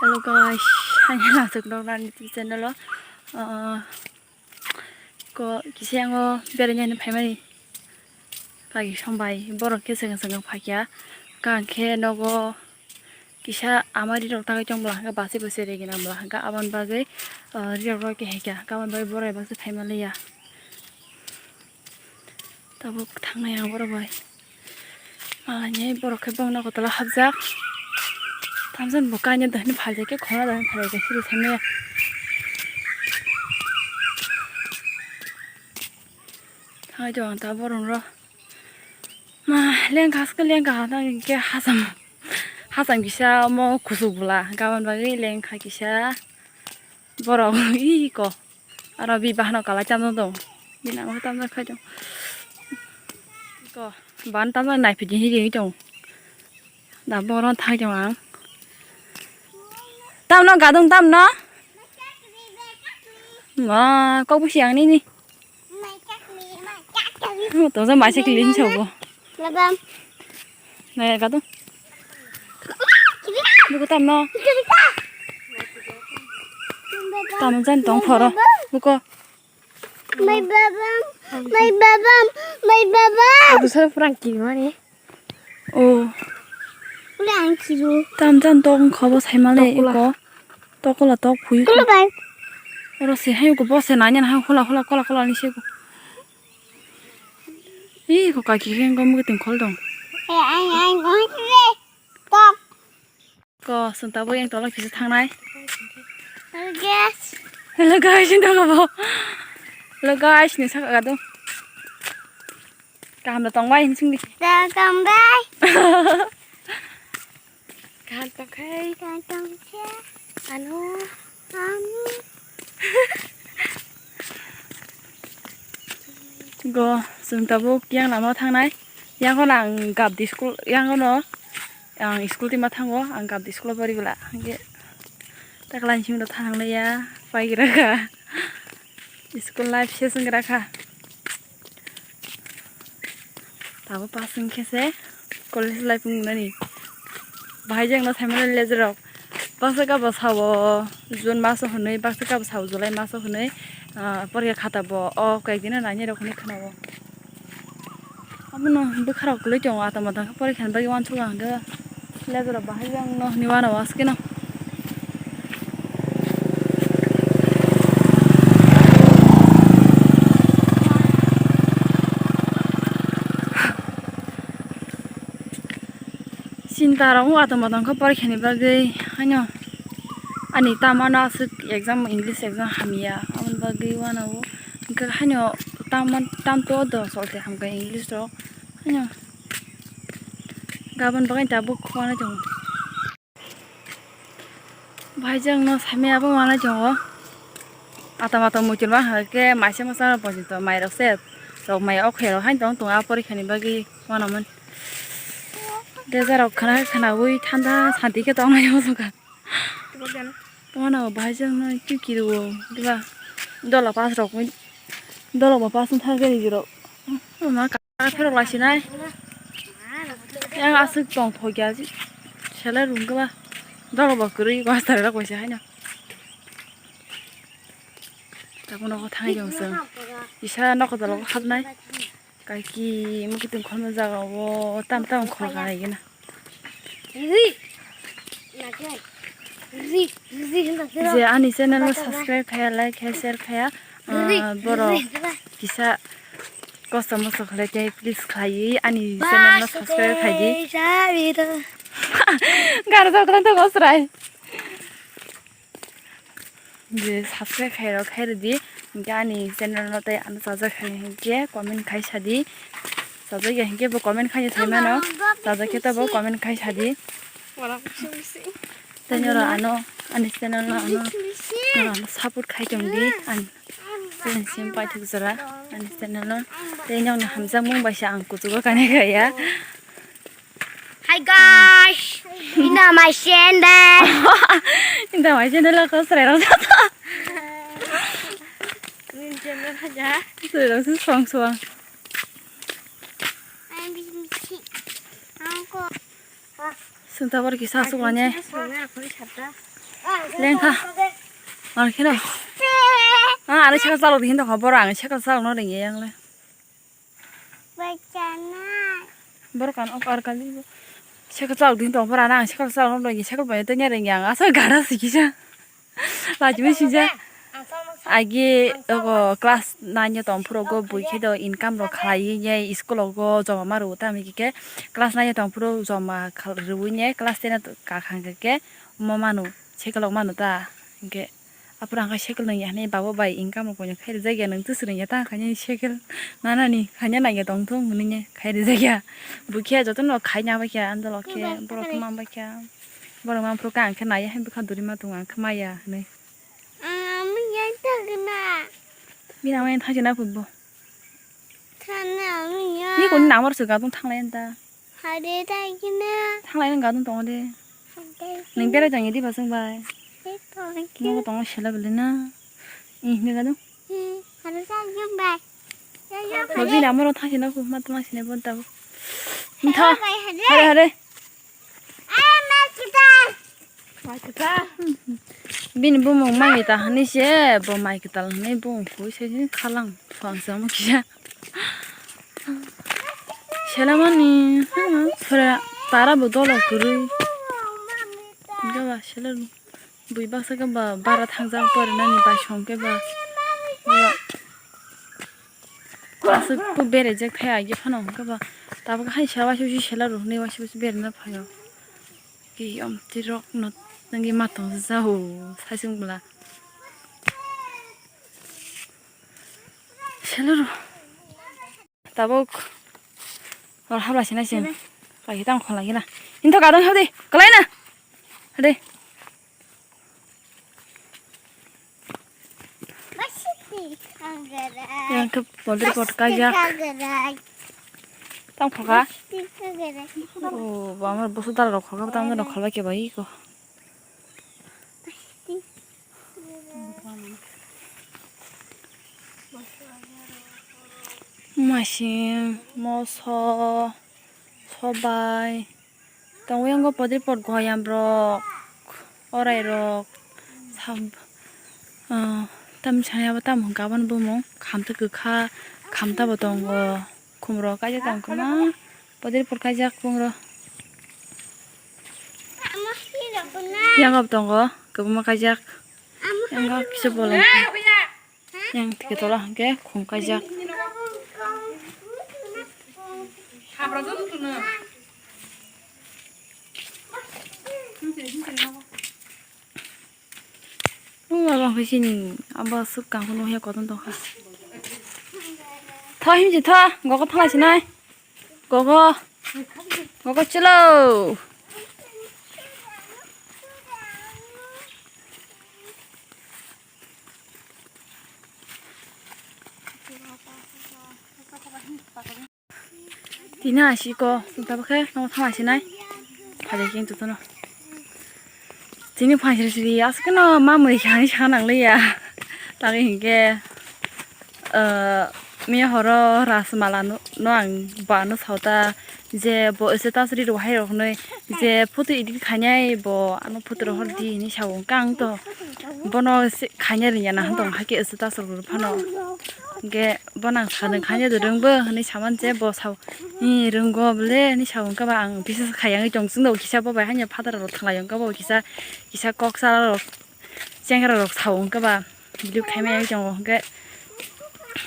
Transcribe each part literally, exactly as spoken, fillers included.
Hello guys, ani aswk nok nani twi channel o, ah, ko kisa yango beraina hinwi phaimani kaki song bai borok khe swkang swkang phaikha, kaham khe nogo kisa ama rirok tangwi tong bwla hwnkhe bachai bwsai regina bwla hwnkhe aboni bagwi, ah, rirok rok khe haikha, aboni bagwi borok bai baksa phaima liya. Tabuk thangnai ang borok bai. Malai ni borok khe bongni kotola hapjak. Tamjani bo kainwi dohini phaljakhe khorang dohini phaljakhe siri thangmaya. Thangwi tongo ang ta borok rok. Ma lengkha haske lengkha hwnka hinkhe hacham hacham kisa omo kuchuk bwla gabon bagwi lengkha kisa borok iko. Aro bi bahano kalai chamjak tongo. Bini amo chamjak khai tongo. Ko ban tamjak naiphidi hinwi tongo. Da boron thai tongo ang. Tamno gadung tamno? Ma kok busi ang nini. Tongjak maisa kili hinwi sobo. Naya gadung. Buko tamno. Tamno jan tong phoro. Buko. Mai babam, mai babam, mai babam. Adu sar purang kiri mani. Oh. Purang kiri. Tam tam tong khobo saimale iko. Tokula tok phui. Kula bai. Oro se hai ko bose nanya ha hula hula kola kola ni se ko. Ih ko kaki keng ko mugi ting khol dong. Eh ai ai ko. Tok. Ko, chwng tabuk yang tolok kisa thangnai. Hello, guys. Hello, guys, ini dong, bo. Hello, guys, ini sak agak dong. Kaham da tong bai, ini sing di. Da tong bai. Kaham tong khai. Kaham tong khai. Anu, anu. Go, chwng tabuk yang lama thangnai. Yang kono ang gap di school, yang kono. Ang school tima thango, ang gabdi school o pori bwla. Hwnkhe takla ni simi rok thang liya, pai gra kha. School life ses wng gra kha. Tabuk pass wng khe se college life wng nani. Bahai jeng no saimano leader rok. Baksa kabo sao June maso hwnwi, baksa kabo sao July maso hwnwi, ah, porikha khata bo o koi ek dino nai nai rok hwnwi khwnao. Abono bwkharok kwlwi tongo, atom atom khe porikha ni bagwi uansukha hwnkhe leader rok bahai yang no hinwi uanao askeno. Chinta rok wng atom atom khe porikha ni bagwi haino ani tamano aswk exam English exam hamya aboni bagwi uanao. Hwnkhe haino tam, tam to do solte hamkha English rok. Haino gabon bagwi tabuk uanai tongo. Bahai jeng no saimaya bo uanai tongo. Atom atom muichulma hwnkhe maisa masa rok poito mai rok se rok mai o khe rok haino tong tongo a porikha ni bagwi uanaman. Desa rok khwna khwnaui thanda santi khe tongnai o sokha. Uanao bahai jeng no twi kirio diba dola pass rok dola bo pass wng thang khe rw rok. Ama kha pherok lai sinai. Yang aswk tong thok ya ji. Selai rung khe ba. Dolo bo kwrwi master rok bai se haino. Tabuk nogo thangwi tong chwng. Kisa nok dolo hapnai. Kaiki mukitung khorma jaga o tam tam khor ka hai gana. Je ani channel no subscribe khaya, like khaya, share khaya, ah, borok kisa kosto mosto khlai tei please khlaiwi ani channel no subscribe khaidi. Gana jagran to gosrai. Je subscribe khairok khairodi, hwnkhe ani channel no tei ano chajak hai hwnkhe comment khai sadi. Chajak ya hwnkhe bo comment khai sai mano. Chajak khe to bo comment khai sadi. Tei noro ano ani channel no ano, ano support khai tongdi. Ani channel sim paithak jora ani channel no. Tei nokni hamjakmung bai se ang kuchugo kani kaya. Hi guys, ini my channel. Ini my channel aku serai rasa. Ini channel aja. Serai rasa suang suang. Senta bor kisa suang ya. Lengkha. Ang kheno. Ah, ani cycle chalok di hinda kho, borok ang cycle chalokno ringya yang le. Borok ano kar kali. Cycle chalok di hinda kho, borok ano ang cycle chalokno ringya, cycle bai tanya ringya ang. Asa gara sikisa. Lajimani singsa. Agi ogo class nine o tong phuru go bui khe do income rok khlai ye school o go joma ma rw ta hwnwi khe class nine o tong phuru joma khal-, rwui ne class ten o kakhang khe mo manu cycle rok manu ta hinkhe aphuru ang khe cycle nang ya hinwi babo bai income rok poino khai rwjak ya nwng twi swrwng ya ta khainani cycle nanani khaina nang ya tong thung hwnwi ne khai rwjak ya bui khe jotono khai nang bai kha andalo khe borok khe man bai kha. Borok mang phuru khe ang khe naiya hai bwkha duri ma tongo ang khe maya hinwi. Ang maya thangna. Bini ang maya thangsi na phutbo. Thangna maya. Ni kuni namar se gadung thanglai anta. Hade thangkina. Thanglai nang gadung tongo de. Hade. Nang berai tong idi basung bai. Berai tong. Nogo tongo sela bele na. Ih ni gadung. Hmm, hade thangkina bai. Ya, ya, Bobi hade. Namar thangsi na phutma tongma sini bon tabo. Ntho. Hade bai, hade. Hade, hade. Bini bumung mai kwtal hinwi se, bo mai kwtal hinwi bumung khui se khalang phang se omo kisa. Selamani, hmm, sora tara bo dolo kwrwi. Gaba sela bui baksa khe ba bara thangjak pore nani bai song khe ba. Aswk khe berajak thai age phano hwnkhe ba tabuk hai se waisa waisa sela rw hwnwi waisa waisa berana phaio. Ki amtwi rok no nangwi ma tong jao sai chwng bwla. Sela rw tabuk hor habla sinai se. Sini. Kaisa tang khwlai na. Hinto gadang hadi. Kalai na. Hadi. Yang ke bodir pot kajak. Tang phoka. Oh, bamar bosu dal rok khoka, tang rok khalai ke bai ko. Masing, moso, sobai. Tongo yango podri pot goyam rok, orai rok, sab-, ah, tam sani abo tam hwnka aboni bumung khamtwi kwkha, khamta bo tongo, khum rok kaisa tong kwma, podri pot kaijak bung rok. Yango bo tongo kwbangma kaijak, yango kisa bolong. Yang tike tola hwnkhe khum kaijak. Abo hwnkhe chini abo swk kangkhe nukya kotor tongkha. Tho himchi tho, gogo thanglai sinai. Gogo. Gogo chwlo. Tini asiko, tabuk khe nogo thang asinai. Phai khe jotono. Tini phaisri sri aswk no ma mui kha hinwi sa nang liya. Tangwi hinkhe, ah, miya horo Rajmala no, no ang ba no sauta je bo status ri rw hai rok hinwi je photo edit khainai bo ano photo rohor di hinwi sao. Hwnkhe ang to bono se khaina rwya na hwn tong hakhe status rok rw phano. Hwnkhe bono ang sa nang khaina rwngbo hinwi saman je bo sao. Ni rwnggo bole hinwi sao, hwnkhe ba ang bisas khaiya wngwi tong chwngno kisa bo bai hanya phataro rok thanglai, hwnkhe bo kisa, kisa kok sa rok chengra rok sao, hwnkhe ba video khaimaya wngwi tongo, hwnkhe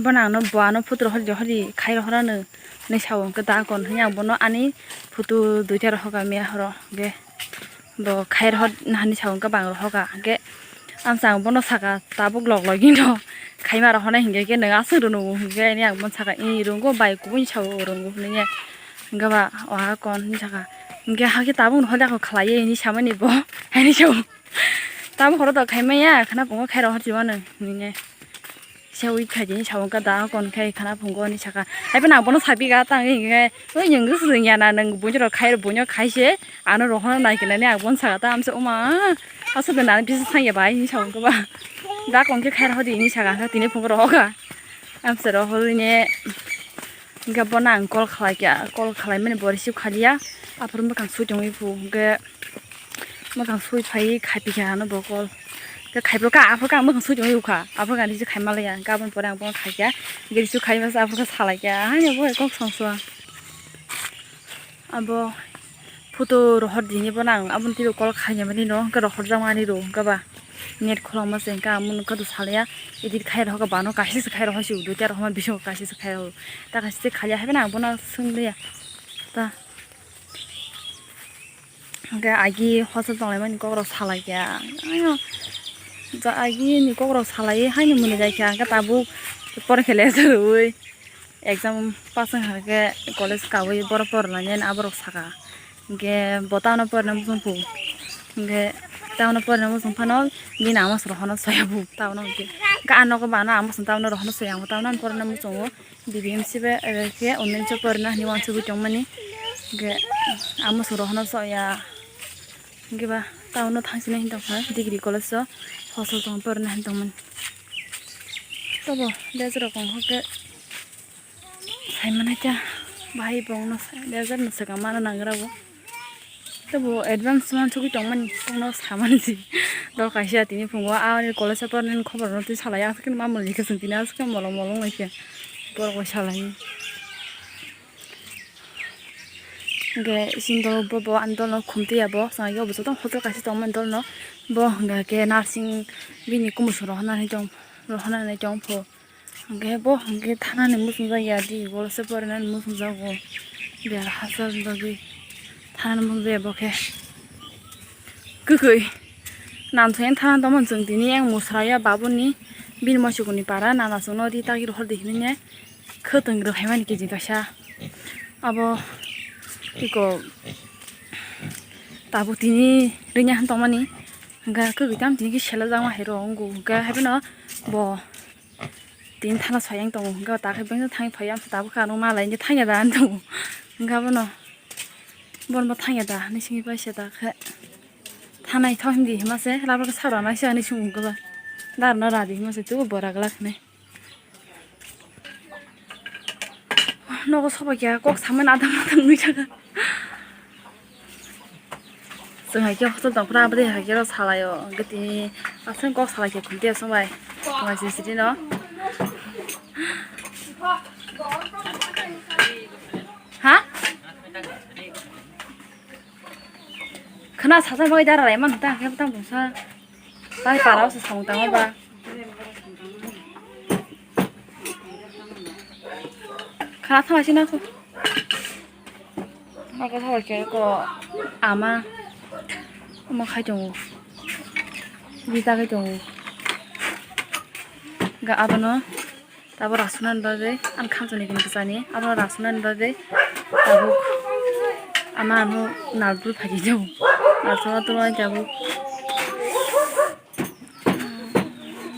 bono ano bo ano photo rok hori hori khai rohorano hinwi sao, hwnkhe da kon hinwi ang bono ani photo duita rohoka miya horo, hwnkhe. Bo khai rohor nahani sao hwnkhe bang rohoka hwnkhe amsa ang bono saka tabuk log logino khaima rohonai hinkhe khe nwng aswk rwno hinkhe ani ang bono saka i rwngko bai kubuni sao rwngko hinwi hwnkhe ba oha kon hinwi saka hinkhe hakhe tabuk rohor dakho khlaiwi hinwi samani bo haini sao tabuk horo to khaimaya khana pungo khai rohor chimano hinwi. Kisa weak khaidi hinwi sao wngkha da, kon khai khana phungo hinwi sakha. Haiphano ang bono sabi kha tang hinkhe, "Oi, nwng swrwng ya na, nwng buini rok khai, buino khai se, ano rohorna nai khe nani," ang bono sakha ta, amsa, "Oma, aswk de nani bisa thang ya bai," hinwi sao wngkha ba. Da kon khe khai rohor di hinwi sakha, tini phungo rohor kha. Amsa rohor hwnwi ne, hinkhe bono ang call khlai kha, call khlai mani bo receive khaliya, aphuru bwkhang sui tongwi phu, hinkhe Mwkhang sui phai khai pikha ano bo call. Khe khai pro ka, aphuru ka mwkhang sui tongwi rwkha. Aphuru ka ani se khai malaya. Gabon pore ang bo khaikha. Giri su khai masa aphuru ka salaikha. Haino bo kok songsuwa. Abo photo rohor dini bo nang. Aboni tiro call khaina mani no. Hwnkhe rohor jama ani ro. Hwnkhe ba net khulangma se hwnkhe amo nokha do salaya. Edit khai rohor ka bano kaisa se khai rohor si udo. Tei rohor ma bising kaisa se khai rohor. Ta kaisa se khaiya haibe nang bono swngliya. Ta. Hwnkhe agi hostel tonglaimani kokrok salaikha. Aino ja agi ni kokrok salai haino mwnwi laikha. Hwnkhe tabuk pore khe lecture rwui exam pass wngkha khe college kaui borok porlainani aborok saka. Hwnkhe bo town o porina muchung phu. Hwnkhe town o porina muchung phano bini ama se rohorno soya bu town o hwnkhe. Hwnkhe a nogo bo ano ama se town o rohorno soya ang bo town o porina muchungo. B B M C bai, eh, khe online se porina hinwi uansugui tongmani. Hwnkhe amo se rohorno soya. Hwnkhe ba town o thangsinai hinwi tongkha degree college o hostel tong porina hinwi tongmani. Tobo desert rok wngkha khe saimanai ta bahai bongno desert no swkang mana nangra bo. Tei bo advance mansugui tongmani, tongno samani si. Dol kaisa tini phungo ani college o pornani khobor no twi salai, aswk ma mwnwi khe chwng tini aswk khe molong molong lai khe borok bai salai. Hwnkhe sindol bo, bo ani dolno khumtwi ya bo, chwng yo bo joto hotel kaisa tongmani dolno. Bo hwnkhe nursing bini kumusung rohornani tong, rohornani tong pho. Hwnkhe bo hwnkhe thanani muchungjak ya di, ulo se porinani muchungjago. Biar hachal bagwi thanani muchungjak ya bo khe. Kwkwi. Namsai thana tongmani chwng tini yang musra ya babuni bini mochukuni para nana chwngno ri tagwi rohor di hinwi ne khwtwng rwphaimani kiji kaisa. Abo iko tabuk tini rwnya han tongmani hwnkhe kwkwi tam tini khe selajakma hai rw wngkha hwnkhe haiphano bo. Tini thana soyang tongo, hwnkhe ta khe bengsa thangwi phai, ang tabuk khe ano malai ni thangya da ani tongo. Hwnkhe abono, bono bo thangya da hinwi singwi paisa ta khe. Thanai thok hindi hima se, labo khe sara naisa hinwi swngo hwnkhe ba. Darno radi hima se, tubu bora glak hinwi. Nogo soba khe kok samani adang adang wngwi thangkha. Chwng hai khe hostel tong phra, aboni hai khe rw salai o. Hwnkhe tini aswk kok salai khe khum tiya song bai. Tong hai sini sini no. Ha? Khna sacha bai dara rai man ta khe tang bungsa. Tai para o se samung tangma ba. Khna thala sina ko. Ako thawai khe ko ama omo khai tongo, bita khai tongo. Ga abono tabo rasunani bagwi ani khamsani kini bwsani abono rasunani bagwi tabuk ama ano nalbul phaidi tongo, nalsoma tongmani tabuk.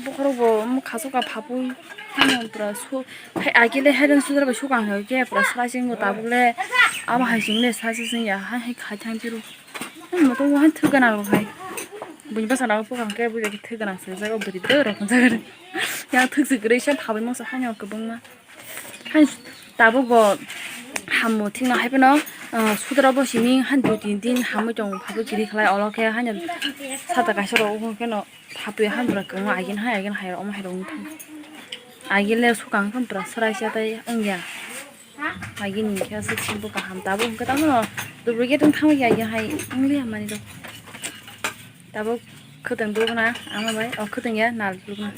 Bokhorok bo omo kha soka phapui. Ano pura su hai agile hai rang sudra bai sukang hai khe pura slasing bo tabuk le abo hai sing le slasing ya hai hai khai thang piru. Moto bo hai thwk gana rok hai. Bini bwsa nago bwkang khe bwsai khe thwk gana se jago bwrwi dwrok jaga. Yang thwk se kwrwi se phabai masa hai no kwbangma. Hai tabuk bo hammo thikno hai phano, ah, sudra bo simi hai dui tin din hamwi tongo, phaibo kiri khlai olo khe haino sata kaisa rok ungkha kheno phatwi hai bwrwi kwbangma agin hai agin hai rok omo hai rok wngkha. Agin le swkang khe bwrwi swrai se tei wngya. Agin ni khe aswk simple kaham tabuk hwnkhe tamo duplicate wng thangwi ya agin hai wngya manwi rok. Tabuk khwtwng dukna ama bai o khwtwng ya nal dukna.